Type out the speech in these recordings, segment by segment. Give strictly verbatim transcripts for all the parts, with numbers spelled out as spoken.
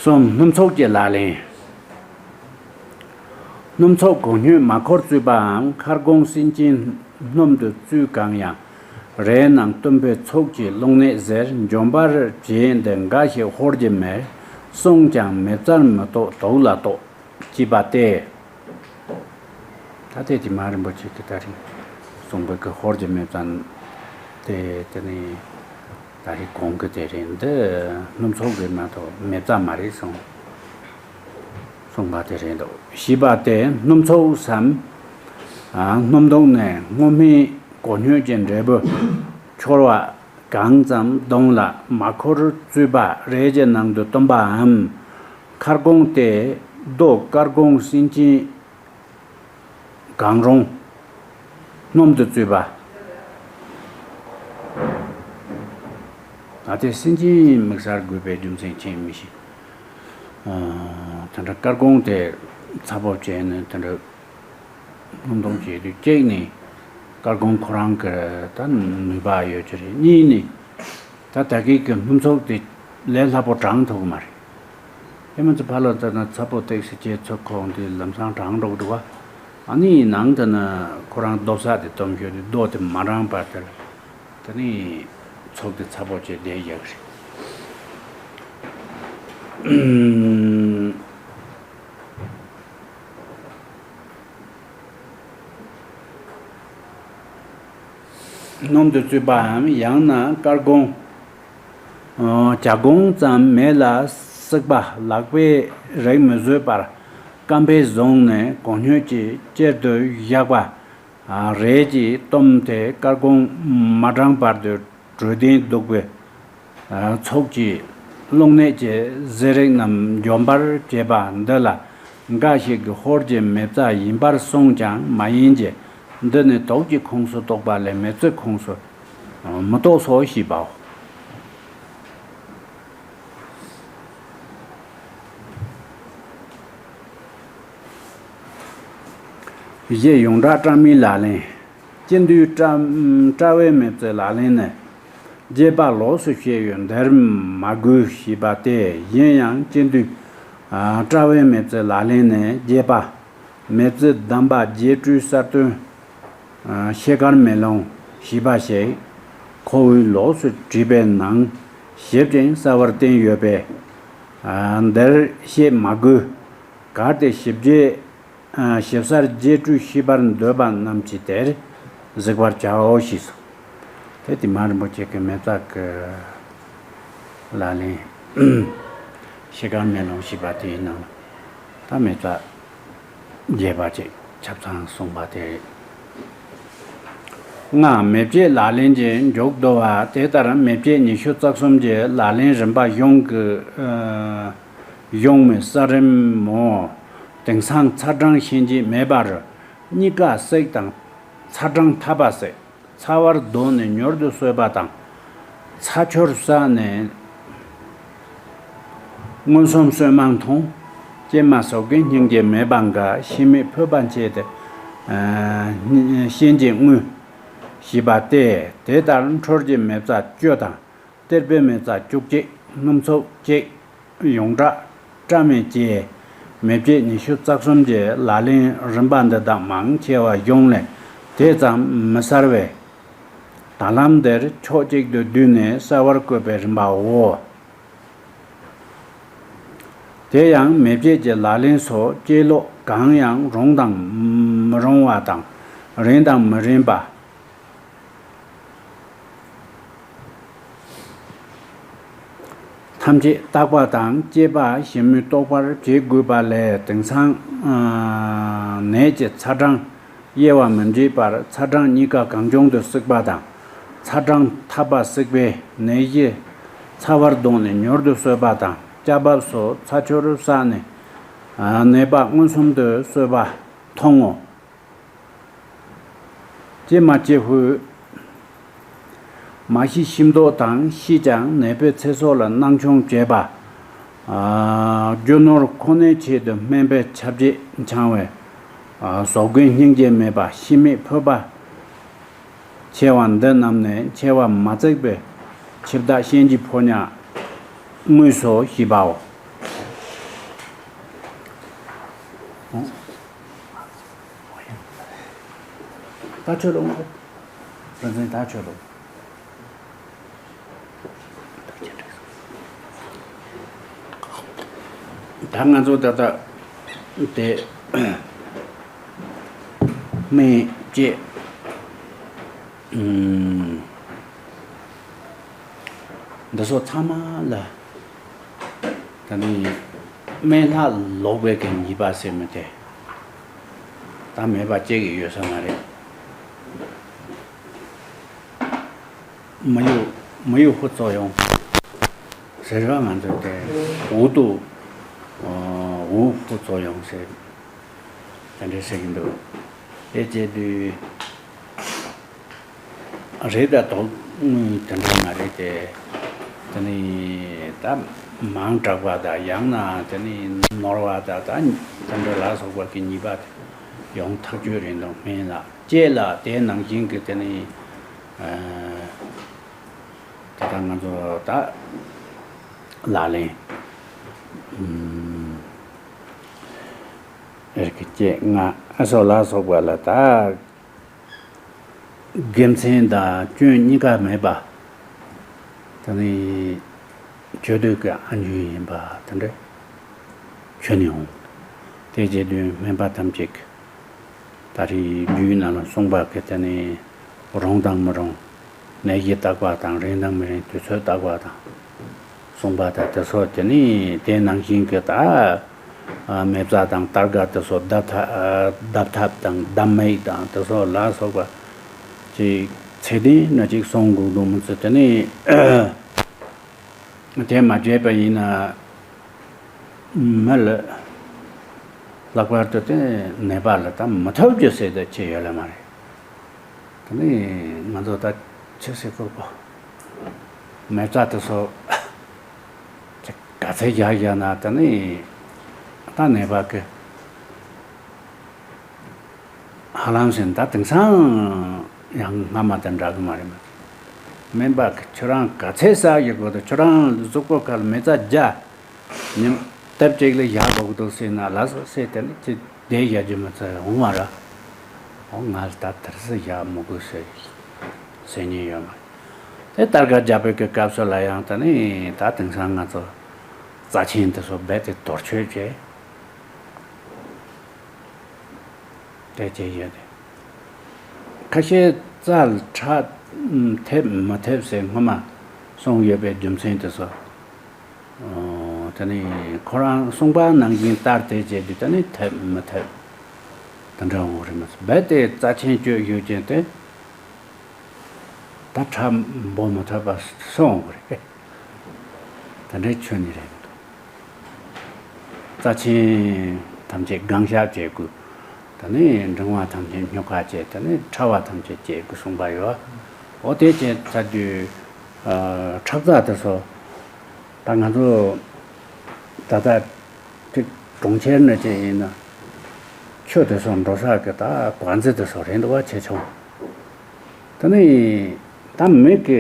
གསུམ། སྣུམ་ཚོགས་ཀྱི་ལག་ལེན། སྣུམ་ཚོགས་གོང་སྙོད་མ་འཁོར་བཙུད་པའམ་མཁར་གོང་སེན་ཅན་སྣུམ་དུ་བཙུད་གང་ཡང་། རས་ནང་གཏུམ་པའི་ཚོགས་ཀྱི་རླུང་ནད་ཟེར། འཇོམས་པར་བྱེད་འདི་འགའ་ཞིག་ཧོར་གྱི་མེར། སོང་ཀྱང་མེ་བཙའ་མི་གཏོགས་དུག་ལ་གཏོགས། ཅེས་པ་སྟེ། ད་ལྟའི་དེ་མ་རིན་པོ་ཆེ་གི་ད་རིང་གསུངས་པའི་གི་ཧོར་གྱི་མེ་བཙའ་དེ་དེ་ནི་ད་རེས་གོང་གི་དེ་རེད། འདི་སྣུམ་ཚོགས་རེད་མ་གཏོགས་མེ་བཙའ་མ་རེད་གསུངས་གསུངས་པ་དེ་རེད་འདུག་ཞེས་པ་སྟེ། སྣུམ་ཚོགས་སམ། ཨ། སྣུམ་དུག་ནི་སྔོ་སྨན་གོང་སྙོད་ཀྱི་འབྲས་བུ་འཁྱོར་བ་གང་ཙམ་བསྡོངས་ལ་མ་འཁོར་བཙུད་པ་རས་ཀྱི་ནང་དུ་གཏུམ་པའམ། མཁར་གོང་སྟེ་རྡོ་དཀར་གོང་སེན་ཅན་གང་རུང་སྣུམ་དུ་བཙུད་པ། ད་ལྟའི་སེན་ཅན་དམིགས་བསལ་དགོས་པའི་རྒྱུ་མཚན་ཅི་ཡིན་མི་ཤེས། ཨ། དེ་འདྲ་དཀར་གོང་དེ་ཚ་པོ་བྱས་ནས་དེ་འདྲ་སྣུམ་སྡོམ་བྱེད་དུས་གཅིག་ནི་དཀར་གོང་ཁོ་རང་གི་ད་ནུས་པ་ཡོད་ཀྱི་རེད། གཉིས་ནི་ད་ད་གིན་གྱི་སྣུམ་ཚོགས་དེ་ལས་སླ་པོ་བགྲང་ཐུབ་ཀྱི་མ་རེད། ཡང་མིན་ཚེ་ཕར་ལ་ལྟ་ན་ཚ་པོ་ཏོག་ཙམ་བྱས་ཚོད་ཁོག་འདི་ལམ་སང་གྲང་འགྲོ་གི་འདུག་བ། ཨ་ནི་ནང་དུ་ན་ཁོ་རང་རྡོ་ས་དེ་གཏུམ་ཞོར་དུ་རྡོ་དེ་མ་གྲང་བར་དེར་དེ་ནི་ཚོགས་དེ་ཚ་པོ་བྱས་བསྡད་ཡག་རེད། སྣུམ་དུ་བཙུད་པའམ་ཡང་ན་དཀར་གོང་། ཨ། བྱ་གོང་ཙམ་མེ་ལ་བསྲེགས་པ་ལག་པས་རེག་མི་བཟོད་པར་སྐམ་པས་བཟུང་ནས་གོང་སྙོད་ཀྱིས་གཅེར་དུ་བཞག་པ། ཨ། རས་ཀྱིས་གཏུམས་ཏེ་དཀར་གོང་མ་གྲང་བར་དུ་དྲོད་ལྡན་གདུག་པའི། ཨ། ཚོགས་ཀྱི་རླུང་ནད་ཀྱི་ཟས་རིགས་རྣམས་འཇོམས་པར་བྱེད་པ་འདི་ལ་འགའ་ཞིག་གིས་ཧོར་གྱི་མེ་བཙའ་ཡིན་པར་གསུངས་ཀྱང་མ་ཡིན་གྱི། འདི་ནི་དུག་གི་ཁོངས་སུ་གཏོགས་པ་ལས་མེ་བཙའི་ཁོངས་སུ་མི་གཏོགས་སོ་ཞེས་པའོ། གཞན་ཡོངས་གྲགས་བཀྲ་མའི་ལག་ལེན། སྤྱི་འདུས་བཀྲ་བཀྲ་བའི་མེ་བཙའི་ལག་ལེན་ནི། རྒྱས་པ་ལོགས་སུ་བཤད་ཡོད་འདིར་མ་དགོས་ཞེས་པ་སྟེ། གཞན་ཡང་སྤྱི་འདུས་ཨ་བཀྲ་བའི་མེ་བཙའི་ལག་ལེན་ནི་རྒྱས་པ། མེ་བཙའི་གདམས་པ་རྒྱས་སྤྲོས་གསར་སྟོན། ཨ། ཤེལ་དཀར་མེ་ལོང་ཞེས་པ་ཞིག་ཁོ་བོས་ལོགས་སུ་བྲིས་པའི་ནང་ཞིབ་ཅིང་གསལ་བར་བསྟན་ཡོད་པས། ཨ། འདིར་བཤད་མ་དགོས། གལ་ཏེ་ཞིབ་རྒྱས། ཨ། ཞིབ་གསལ་རྒྱས་སྤྲོས་ཤེས་པར་འདོད་པ་རྣམས་ཀྱིས་དེར་གཟིགས་པར་བྱའོ་ཞེས་སོ། དེ་དེ་མ་རིན་པོ་ཆེ་གི་མེ་བཙའ་གི་ལག་ལེན། ཤེལ་དཀར་མེ་ལོང་ཞེས་པ་དེའི་ནང་ད་མེ་བཙའ་རྒྱས་པ་ཅིག་ཆ་ཚང་གསུངས་པ་དེ་རེད། ལྔ། མེ་བྱེད་ལག་ལེན་གྱི་མཇུག་བསྡུ་བ། དེ་ལྟར་མེ་བྱེད་ཉི་ཤུ་རྩ་གསུམ་གྱི་ལག་ལེན་རིམ་པ་གཞུང་གི། ཨ། གཞུང་མའི་ས་རིམ་མོ། དེང་སང་ཚ་གྲང་ཤན་འབྱེད་མེད་པར་གཉིས་ཀ་བསྲེག་དང་། ཚ་གྲང་འཐབ་པ་བསྲེག་ཚ་བར་བརྡུངས་ནས་མྱུར་དུ་གསོད་པ་དང་། ཚ་ཆུར་བསྲེགས་ནས་མངོན་སུམ་གསོད་མ་མཐོང་། ཀྱེ་མ་ཟོག་གི་སྙིང་རྗེ་མེད་པ་འགའ། ཤི་རྨས་ཕོད་པ་མཆེད་དེ། ཨ། ཤན་འབྱེད་དངོས། ཞེས་པ་སྟེ། དེ་ལྟར་འཁྲུལ་གྱི་མེ་བཙའ་བཅུ་དང་། གཏེར་པའི་མེ་བཙའ་བཅུ་གཅིག་སྣུམ་ཚོགས་གཅིག་ཡོངས་གྲགས་བཀྲ་མེ་བཅས་མེ་བྱེད་ཉི་ཤུ་རྩ་གསུམ་གྱི་ལག་ལེན་རིམ་པ་འདི་དག་མང་ཆེ་བ་གཞུང་ལས་དེ་ཙམ་མི་གསལ་བས། ད་ལམ་འདིར་ཕྱོགས་གཅིག་ཏུ་བསྡུས་ནས་གསལ་བར་བཀོད་པའི་རིམ་པའོ། དེ་ཡང་མེ་བྱེད་ཀྱི་ལག་ལེན་སོགས་བྱེད་ལུགས་གང་ཡང་རུང་དང་མི་རུང་བ་དང་རན་དང་མི་རན་པ། ཐམས་ཅད་བརྟག་པ་དང་དཔྱད་པ་ཞིབ་མོས་རྟོགས་པར་བྱེད་དགོས་པ་ལས། དེང་སང་ནད་ཀྱི་ཚ་གྲང་དབྱེ་བ་མི་འབྱེད་པར་ཚ་གྲང་གཉིས་ཀ་གང་བྱུང་དུ་བསྲེག་པ་དང་། ཚ་གྲང་འཐབ་པ་བསྲེག་པས་ནད་གཞི་ཚ་བར་བརྡུངས་ནས་མྱུར་དུ་གསོད་པ་དང་། སྐྱ་རྦབ་སོགས་ཚ་ཆུར་བསྲེགས་ནས་ནད་པ་མངོན་སུམ་དུ་གསོད་པ་མཐོང་ངོ་། ཀྱེ་མ་ཀྱེ་ཧུད། མ་ཤི་ཤི་མདོག་དང་ཤི་ཀྱང་ནད་པའི་ཚེ་སྲོག་ལ་སྣང་ཆུང་བྱེད་པ། ཨ། རྒྱུ་ནོར་ཁོ་ནའི་ཆེད་དུ་སྨན་པའི་ཆ་བྱད་འཆང་བའི། ཨ། ཟོག་རྒོད་སྙིང་རྗེ་མེད་པ་ཤི་རྨས་ཕོད་པ་ཆེ་བ་འདི་རྣམས་ནི་འཆི་བ་མ་བརྩིགས་པའི་འཆི་བདག་གཤིན་རྗེའི་ཕོ་ཉ་དངོས་སོ་ཞེས་པའོ། ད་ཆོད་རོང་། རང་བཙན་ད་ཆོད་རོང་། ད་ང་ཚོ་ད་ལྟ་དེ་སྨན་དཔྱད། ཨུམ། འདི་ཚོ་ཚང་མ་ལ་ད་ནི་སྨན་ལྷག་ལོག་པའི་གི་ཉེས་པ་ཟེར་མི་དེ་ད་མེད་པ་བྱེད་ཀྱི་ཡོད་ས་མ་རེད། མི་ཡུ་མི་ཡུ་ཧུ་ཙོ་ཡོང་ཟེར་བ། ང་ཚོ་དེ་འུ་དུ་འུ་ཧུ་ཙོ་ཡོང་ཟེར། དེ་འདྲ་ཟེར་གྱི་འདུག་དེ་བྱས་དུས། རེད་ད། དོགས་དངུལ་དེ་འདྲ་མ་རེད་དེ། དེ་ནི་ད་མང་དྲགས་པ་དང་། ཡང་ན་དེ་ནི་ནོར་བ་དང་། ད་དེ་འདྲ་ལ་སོགས་པ་གི་ཉེས་པ་དེ་ཡོང་ཐག་ཆོད་རེད་འདུག་སྨན་ལ་དཔྱད་ལ་དེ་ནང་བཞིན་གི་དེ་ནི། ཨ། ད་ལྟ་ང་ཚོ་ད་ལག་ལེན། ཨུམ། རིགས་ཀྱི་དཔྱད་ལྔ་ཨ་སོགས་ལ་སོགས་པ་ལ་ད། དགེ་མཚན་དང་སྐྱོན་གཉིས་ཀ་མེད་པ། ད་ནི་བཅོས་དུས་ཀྱི་ཨ་འཇུ་ཡིན་པ་དེ་འདྲ་ཁྱོན་ནས་འོང་། དེ་བྱེད་དུས་སྨན་པ་ཐམས་ཅད་ཀྱིས་ད་རེས་རྒྱུད་ནང་ལ་གསུངས་པ་གི་དེ་ནི་རུང་དང་མི་རུང་། ནད་གཞི་བརྟག་པ་དང་། རན་དང་མི་རན་དུས་ཚོད་བརྟག་པ་དང་། གསུངས་པ་དང་དེ་སོགས་དེ་ནི་དེ་ནང་བཞིན་གྱི་ད། ཨ། མེ་བཙའ་དང་སྟར་ག་དེ་སོགས་བརྡབ་ཐབས། ཨ། བརྡབ་ཐབས་དང་བརྡབ་མིག་དང་དེ་སོགས་ལ་སོགས་པ་ཅིག་ཚད་ལྡན་ན་ཅིག་སྲུང་དགོས་འདུག་མི་ཚེ་དེ་ནི་དེ་མ་བྱས་པ་ཡིན་ན་མི་ལ་ལྷག་པར་དུ་དེ་ནད་པ་ལ་ད་མི་ཐུབ་རྒྱུ་ཟེར་དེ་ཅི་ཡོད་ལ་མ་རེད། དེ་ནི་ང་ཚོ་ད་ཆི་ཟེར་དགོས་གོ། མེ་བཙའ་དེ་སོགས་ག་ཚད་རྒྱག་རྒྱག་ན་དེ་ནི་ད་ནད་པ་གི་ཧ་ལམ་ཟིན་ད་དེང་སང་ཡང་སྔ་མ་དང་འདྲ་གི་མ་རེད་མ། སྨན་པ་གི་ཁྱོད་རང་ག་ཚད་ཟ་ཡི་གོ། ད་ཁྱོད་རང་གཟུགས་པོ་ཁ་ལ་མེ་བཙའ་རྒྱག་ཉིན་སྟབས་གཅིག་ལ་ཡག་འགྲོ་གི་འདུག་ཟེར་ན་ལ་སོགས་ཟེར་དེ་ནི་ཅི་བསྡད་བཞག་རྒྱུ་མི་ཚོར་འོང་བ་ར། འོ་ང་ལ་ད་དེར་སི་ཡག་མི་དགོས་ཟེར་ཟེར་ཉེན་ཡོད་མ། དེ་སྟར་ག་རྒྱག་པའི་གི་སྐབས་སུ་ལ་ཡང་དེ་ནི་ད་དེང་སང་ང་ཚོ་རྩ་ཆེན་དེ་ཚོ་རྦད་དེ་དོར་ཆོད་བྱས། དེ་བྱས་ཡོད་དེ། ཁ་ཤས་རྩ་ལ་ཁྲག་ཐེབས་མི་ཐེབས་ཟེར་སྔོན་མ་གསུངས་ཡོད་པའི་རྒྱུ་མཚན་དེ་ཚོ། ཨོ། དེ་ནི་ཁོ་རང་གསུངས་པ་ནང་བཞིན་ལྟར་དེ་བྱས་དུས་དེ་ནི་ཐེབས་མི་ཐེབས་དེ་འདྲ་འོང་རེད་མ་ཟད། རྦད་དེ་རྩ་ཆེན་བཅོས་ཡོད་ཀྱང་དེ་ད་ཁྲག་འབོ་མི་ཐུབ་པ་སོང་རེད། དེ་འདྲའི་ཆོས་ནི་རེད་འདུག་རྩ་ཆེན་ཐམས་ཅད་དགང་ཤ་བྱེད་དགོས། དེ་ནས་འབྲིང་བ་ཐམས་ཅད་སྨྱུག་ཁ་བྱེད། དེ་ནས་ཕྲ་བ་ཐམས་ཅད་བྱེད་དགོས་གསུངས་པ་ཡོད། འོ་དེ་བྱས་ཚར་དུས། ཨ། ཁྲག་རྩ་དེ་ཚོ་ད་ང་ཚོ་ད་ལྟ་ཅིག་གྲོང་ཁྱེར་ནས་ཅིག་ཡིན་ན་ཆུ་དེ་ཚོ་འགྲོ་ས་གི་ད་བང་རྩི་དེ་ཚོ་རེད་འདུག་བ། ཆེ་ཆུང་། དེ་ནས་ད་མི་གི་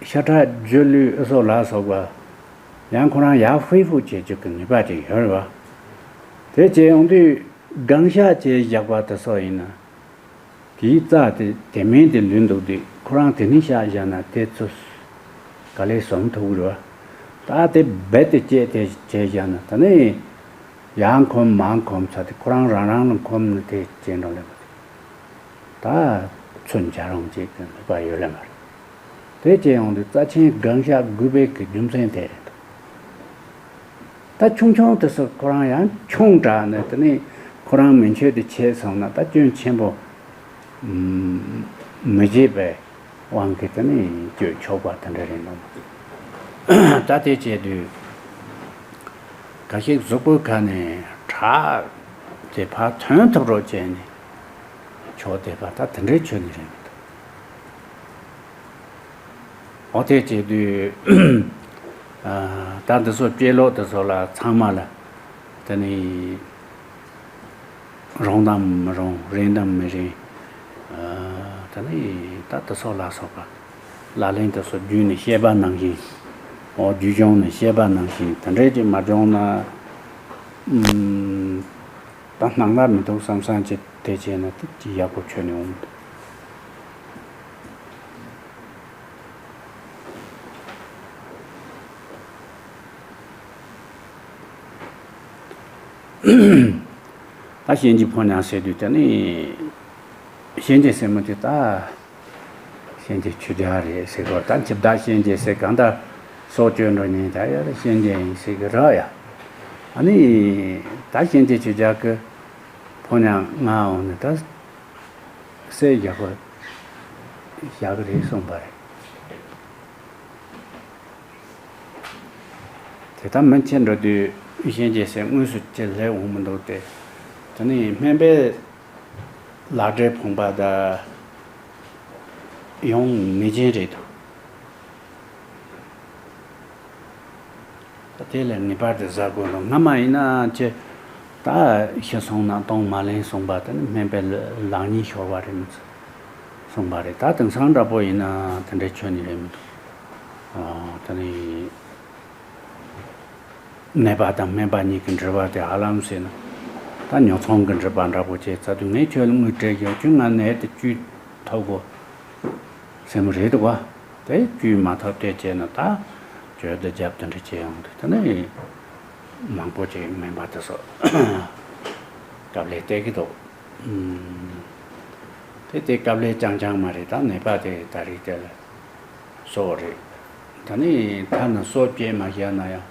ཤ་ཁྲག་སྒྱུ་ལུས་ཨེ་སོགས་ལ་སོགས་པ། ཡང་ཁོ་རང་ཡར་ཧྥེ་ཧྥུ་བྱེད་རྒྱུ་གི་ནུས་པ་ཅིག་ཡོད་རེད་བ། དེ་བྱས་ཡོང་དུས་དགང་ཤ་བྱས་བཞག་པ་དེ་སོགས་ཡིན་ན། དེའི་རྩ་དེ་དེ་མིན་དེ་ལུས་འདུག་དུས་ཁོ་རང་དེ་ནས་བཤགས་བཞག་ན་དེ་ཚོ་ག་ལེར་ཟོམ་ཐུབ་ཀྱི་རེད་བ། ད་དེ་རྦད་དེ་བཅད་དེ་བྱས་བཞག་ན་ད་ནི་ཡར་འཁོམ་མར་འཁོམ་ཚ་དེ་ཁོ་རང་རང་རང་ལ་འཁོམ་ནས་དེ་བྱས་འགྲོ་ལེ་མ་ཐུབ། ད་ཚུར་འཇགས་རུང་བྱེད་ཀྱི་ནུས་པ་ཡོད་ལེ་མ་རེད། དེ་བྱས་ཡོང་དུས་རྩ་ཆེན་དགང་ཤ་དགོས་པའི་གི་རྒྱུ་མཚན་དེ་རེད་འདུག་ད་ཆུང་ཆུང་དེ་ཚོ་ཁོ་རང་ཡང་ཆུང་དྲགས་ནས་དེ་ནས་ཁོ་རང་མན་ཆད་དེ་བྱས་སོང་ན་ད་སྐྱོན་ཆེན་པོ་མི་བྱེད་པའི་དབང་གིས་དེ་ནས་བཅོས་ཆོག་པ་དེ་འདྲ་རེད་འདུག་ད་དེ་བྱས་དུས་ཁ་ཤས་གཟུགས་པོའི་ཁ་ནས་ཁྲག་དེ་ཕར་ཐོན་ཐུབ་རོགས་བྱས་ནས་ཆོག་བསྡད་པ་ད་དེ་འདྲའི་ཆོས་ནི་རེད་མི་འདུག་འོ་དེ་བྱེད་དུས། ཨ། ད་འདི་ཚོ་དཔྱད་ཀློག་དེ་ཚོ་ལ་ཚང་མ་ལ་དེ་ནི་རུང་དང་མི་རུང་། རན་དང་མི་རན། ཨ། དེ་ནི་ད་དེ་ཚོ་ལ་སོགས་པ་ལག་ལེན་དེ་ཚོ་རྒྱུད་ནས་བཤད་པ་ནང་བཞིན། འོ། རྒྱུད་སྦྱོང་ནས་བཤད་པ་ནང་བཞིན་དེ་འདྲས་ཀྱི་མ་སྦྱོང་ན། ཨུམ། ད་སྣང་ལ་མི་འདུག་བསམ་བསམ་བྱས་དེ་བྱས་ན་དེ་ཅི་ཡག་པོ་ཁྱོན་ནས་འོང་། ད་གཤིན་རྗེ་ཕོ་ཉ་ཟེར་དུས་དེ་ནི་གཤིན་རྗེ་ཟེར་མི་དེ་ད། གཤིན་རྗེ་ཆོས་རྒྱལ་རེད་ཟེར་གོ། ད་འཆི་བདག་གཤིན་རྗེ་ཟེར་གང་ལྟར་སྲོག་གཅོད་འགྲོ་མཁན་ད་ཡ་ད་གཤིན་རྗེ་ཡིན་ཟེར་གི་རེད་ཡ། ཨ་ནི་ད་གཤིན་རྗེ་ཆོས་རྒྱལ་གི་ཕོ་ཉ་ང་འོང་ནས་ད་སྲས་རྒྱལ་པོ་བཞག་གི་རེད་གསུངས་པ་རེད། དེ་ལྟར་མི་འཆི་འགྲོ་དུས་གཤིན་རྗེ་ཟེར་དངོས་སུ་ཅི་སླེབས་འོང་མི་འདུག་སྟེ། དེ་ནི་སྨན་པའི་ལག་འབྲས་ཕོངས་པ་ད་ཡོང་ངེས་ཅན་རེད་འདུག་ད་དེ་ལས་ངེས་པར་དུ་ཟ་དགོས་ལ། སྔ་མ་ཡིན་ན་ཅི་ད་ཤི་སོང་ན་གཏོང་མ་ལེན་གསུངས་པ་དེ་ནི་སྨན་པའི་ལག་ཉེས་ཤོར་བ་རེད་མི་ཚེ་གསུངས་པ་རེད། ད་དེང་སང་འདྲ་པོ་ཡིན་ན་དེ་འདྲའི་ཆོས་ནི་རེད་མི་འདུག་ཨ་དེ་ནི། ནད་པ་དང་སྨན་པ་གཉིས་ཀྱི་འབྲེལ་བ་དེ་ཧ་ལམ་ཟེར་ན། ད་ཉོ་ཚོང་གི་འབྲེལ་བ་འདྲ་པོ་བྱས་ཚར་དུས་ངས་ཁྱོད་ལ་དངུལ་སྤྲད་ཀྱང་ཁྱོད་ང་ནད་དེ་བཅོས་ཐུབ་གོ་ཟེར་མོ་རེད་འདུག་བ། དེ་བཅོས་མ་ཐུབ་དེ་བྱས་ན་ད་ཁྱོད་དེ་རྒྱབ་དེ་འདྲ་བྱས་ཡོང་དུས་དེ་ནས་མང་པོ་ཅིག་སྨན་པ་དེ་ཚོ་དཀའ་ལས་སྟེར་གི་འདུག་དེ་དེ་དཀའ་ལས་རྐྱང་རྐྱང་མ་རེད། ད་ནད་པ་དེ་ད་རེས་དེ་ལ་སྲོག་རེད། ད་ནི་ཐ་ན་སྲོག་བཅད་མ་བཞག་ན་ཡང་།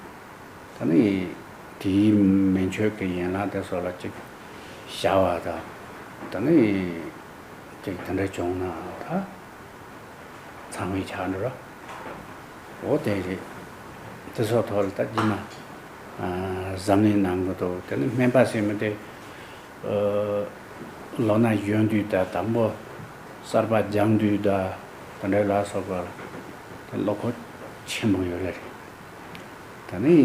ད་ནི་དེའི་མེ་མཆོད་ཀྱི་ཡན་ལག་དེ་སོགས་ལ་ཅིག་བྱ་བ་དང་། ད་ནི་ཅིག་དེ་འདྲ་བྱུང་ན་ད་ཚང་མས་ཆགས་འགྲོ་ར། འོ་དེ་རེད། དེ་སོགས་ཐོག་ལ་ད་རྗེས་མ་གཟབ་ནན་གནང་གི་འདུག་དེ་ནི་སྨན་པ་ཟེར་མི་དེ། ལོ་ན་གཞོན་དུས་དང་དང་པོ་གསར་པ་སྦྱང་དུས་དང་དེ་འདྲའི་ལ་སོགས་པ་དེ་བློ་ཁོག་ཆེན་པོ་ཡོད་རེད། ད་ནི་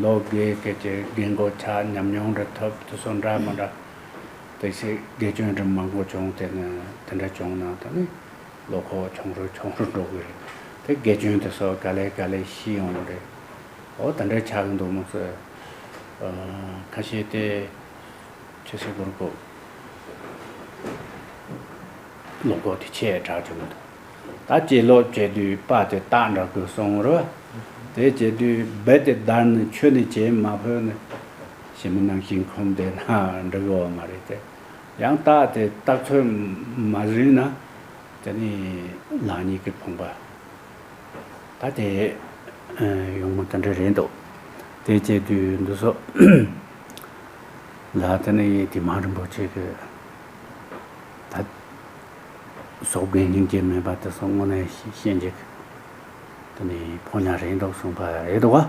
ལོ་རྒས་སྐད་ཀྱི་རྒན་གོག་ཆགས་ཉམས་མྱོང་འདྲ་ཐོབ་དེ་ཚོ་འདྲ་མ་འདྲ་དེ་ཚེ་དགེ་སྐྱོན་འདྲ་མང་པོ་བྱུང་དེ་ནི་དེ་འདྲ་བྱུང་ན་ད་ནི་བློ་ཁོག་ཆུང་རུ་ཆུང་རུ་འགྲོ་གི་རེད། དེ་དགེ་སྐྱོན་དེ་ཚོ་ག་ལེ་ག་ལེ་ཤེས་ཡོང་གི་རེད། འོ་དེ་འདྲ་ཆགས་གི་འདུག་མོ་ཚོས་ཁ་ཤས་དེ། ཆུ་སེར་གུར་གུ་ལོ་གོ་དེ་ཆེ་དྲག་བྱུང་འདུག་ད་ཅེ་ལོ་བྱེད་དུས་པ་དེ་སྟག་འདྲ་གོ་སོང་རོ། དེ་བྱེད་དུས་བེ་དེ་བརྡར་ནས་ཆུ་ནས་བྱེད་མ་ཕོད་ནས་ཞི་མི་ནང་བཞིན་ཁོམ་བསྡད་ན་འགྲིག་གི་ཡོད་མ་རེད་དེ། ཡང་སྟག་དེ་སྟག་ཚོད་མ་ཟིན་ན་དེ་ནི་ལག་གཉིས་ཀྱི་ཕོངས་པ། ད་དེ་ཡོང་མོ་དེ་འདྲ་རེད་འདུག་དེ་བྱེད་དུས་འདི་ཚོ་ལ་དེ་ནི་དེ་མ་རིན་པོ་ཆེ་གི་ད་སོག་པོའི་སྙིང་རྗེ་མེད་པ་དེ་ཚོ་དངོས་གནས་ཤེས་འཇིག་དེ་ནི་ཕོ་ཉ་རེད་འདུག་གསུངས་པ་རེད་འདུག་བ།